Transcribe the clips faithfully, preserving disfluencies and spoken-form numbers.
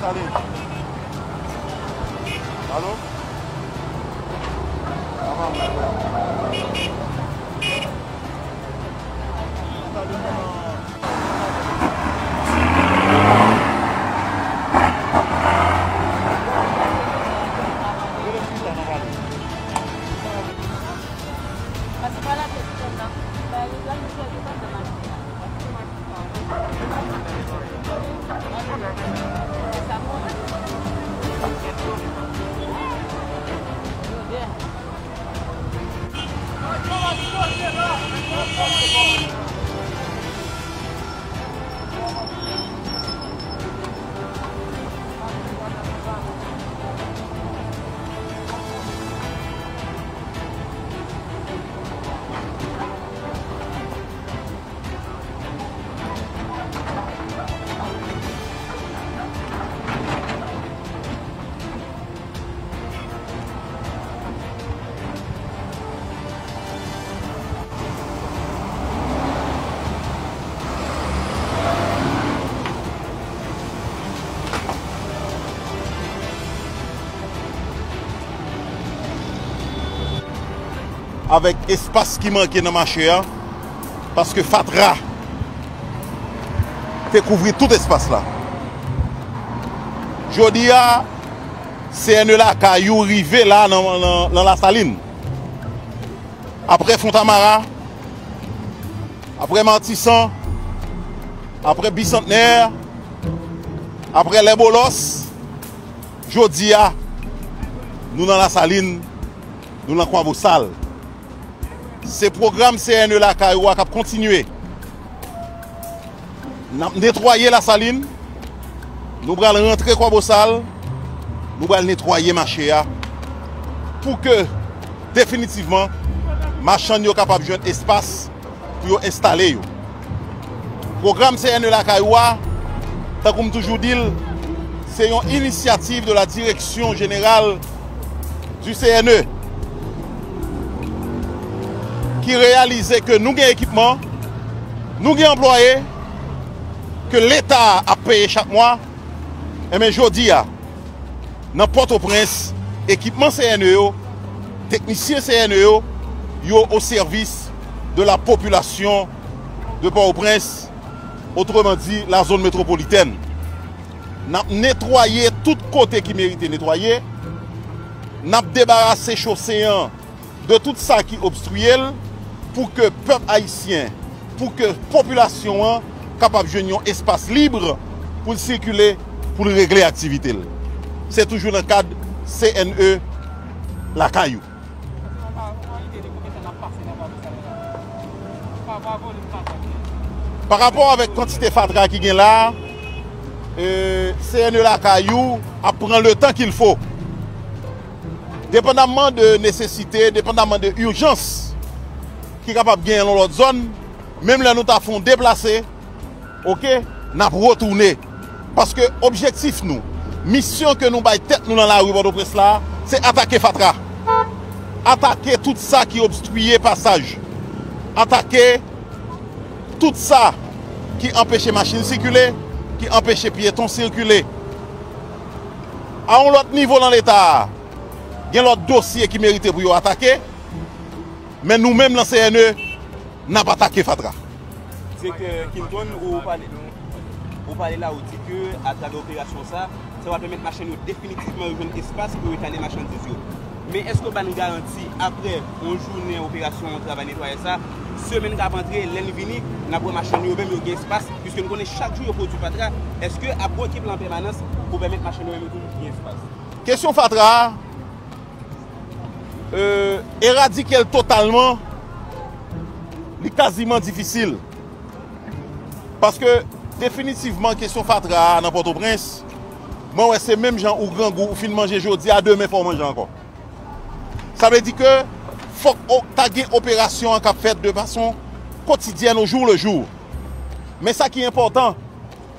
Alo? Avèk espas ki manke nan mache a, paske fatra te kouvri tout espas la. Jodi a, C N E Lakay ou rive la nan, nan, nan Lasalin. Apre Fontamara, apre Matisan, apre Bisantnè, apre Lèbolòs, jodi a, nou nan Lasalin, nou nan Kwabosal. Se pwogram C N E Lakay ou a k ap kontinye. N ap netwaye Lasalin, nou pral rantre Kwabosal, nou pral netwaye mache a pou ke definitivman machann yo kapab jwenn espas pou yo enstale yo. Pwogram C N E Lakay ou a, tankou m toujou di l, se yon inisyativ de la Direction Générale du C N E ki reyalize ke nou gen ekipman, nou gen anplwaye, ke Leta ap peye chak mwa. Enben, jodi a, nan Pòtoprens, ekipman C N E yo, teknisyen C N E yo, yo o sèvis de la popilasyon de Pòtoprens, otreman di, la zòn metwopolitèn. N ap netwaye tout kote ki merite netwaye. N ap debarase chose an de tout sa ki obstriye l, pou ke pèp ayisyen, pou ke popilasyon an kapab jwenn yon espas lib pou l sikile, pou l regle aktivite l. Se toujou nan kad C N E Lakay ou. Pa rapò avèk kantite fatra ki gen la, e, C N E Lakay ou ap pran le tan qu'il faut. Depandamman de nesesite, depandamman de ijans ki kapab genyen nan lòt zòn, menm lè nou ta fè yon deplase, oke, n ap retounen. Paske objektif nou, misyon ke nou bay tèt nou nan lari Pòtoprens la, se atake fatra. Atake tout sa ki obstriye pasaj. Atake tout sa ki anpeche machin sikile, ki anpeche pyeton sikile. A yon lòt nivo nan Leta a, gen lòt dosye ki merite pou yo atake, men nou menm nan C N E, n ap atake fatra. Direktè Kilton, ou pale, ou pale la, ou di ke atravè operasyon sa, sa va pèmèt machann yo definitivman yo jwenn espas pou yo etale machandiz yo. Men èske w ba n garanti, apre yon jounen operasyon, yon travay netwayaj sa, semèn k ap antre, lè n vini, n ap wè machann yo menm yo gen espas, piske n konnen chak jou yo pwodui fatra, èske ap gen ekip la an pèmanans pou pèmèt machann yo menm yo toujou gen espas? Kesyon fatra a, e, eradike l totalman, li kaziman difisil. Paske, definitivman, kesyon fatra a nan Pòtoprens, mwen wè se menm jan ou grangou, ou fin manje jodi a, demen fò w manje ankò. Sa vle di ke fòk o-, ta gen operasyon an k ap fèt de fason kotidyèn, au jour le jour. Men sa ki enpòtan,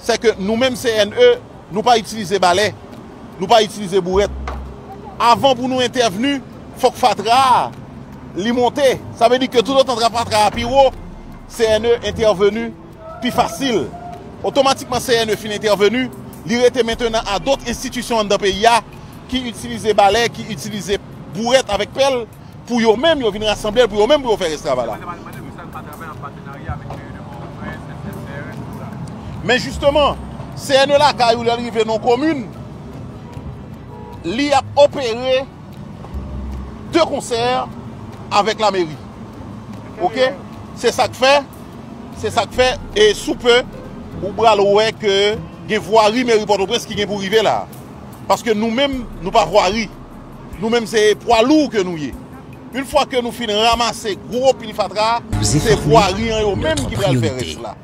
se ke nou menm C N E, nou pa itilize balè, nou pa itilize bourèt. Avan pou nou entèvni, fòk fatra a, li monte. Sa vle di ke toutotan fatra a pi wo, C N E entèvni pi fasil. Otomatikman C N E fin entèvni, Li rete mentenan a dòt enstitisyon anndan peyi a ki itilize balè, ki itilize bourèt avèk pèl pou yo menm, yo vin rasanble l, pou yo menm, pou yo fè rès travay la. Men jisteman, C N E lakay ou lè l rive nan komin, li ap opere de konsè avèk lameri. Oke? Se sa k fè, se sa k fè, e sou pe, ou pral wè ke gen vwari meri Pòtoprens ki gen pou rive la. Paske nou menm, nou pa vwari. Nou menm, se pwa lou ke nou ye. Yon fwa ke nou fin ranmase gwo pil fatra, se vwari an yo menm ki pral fè rès la.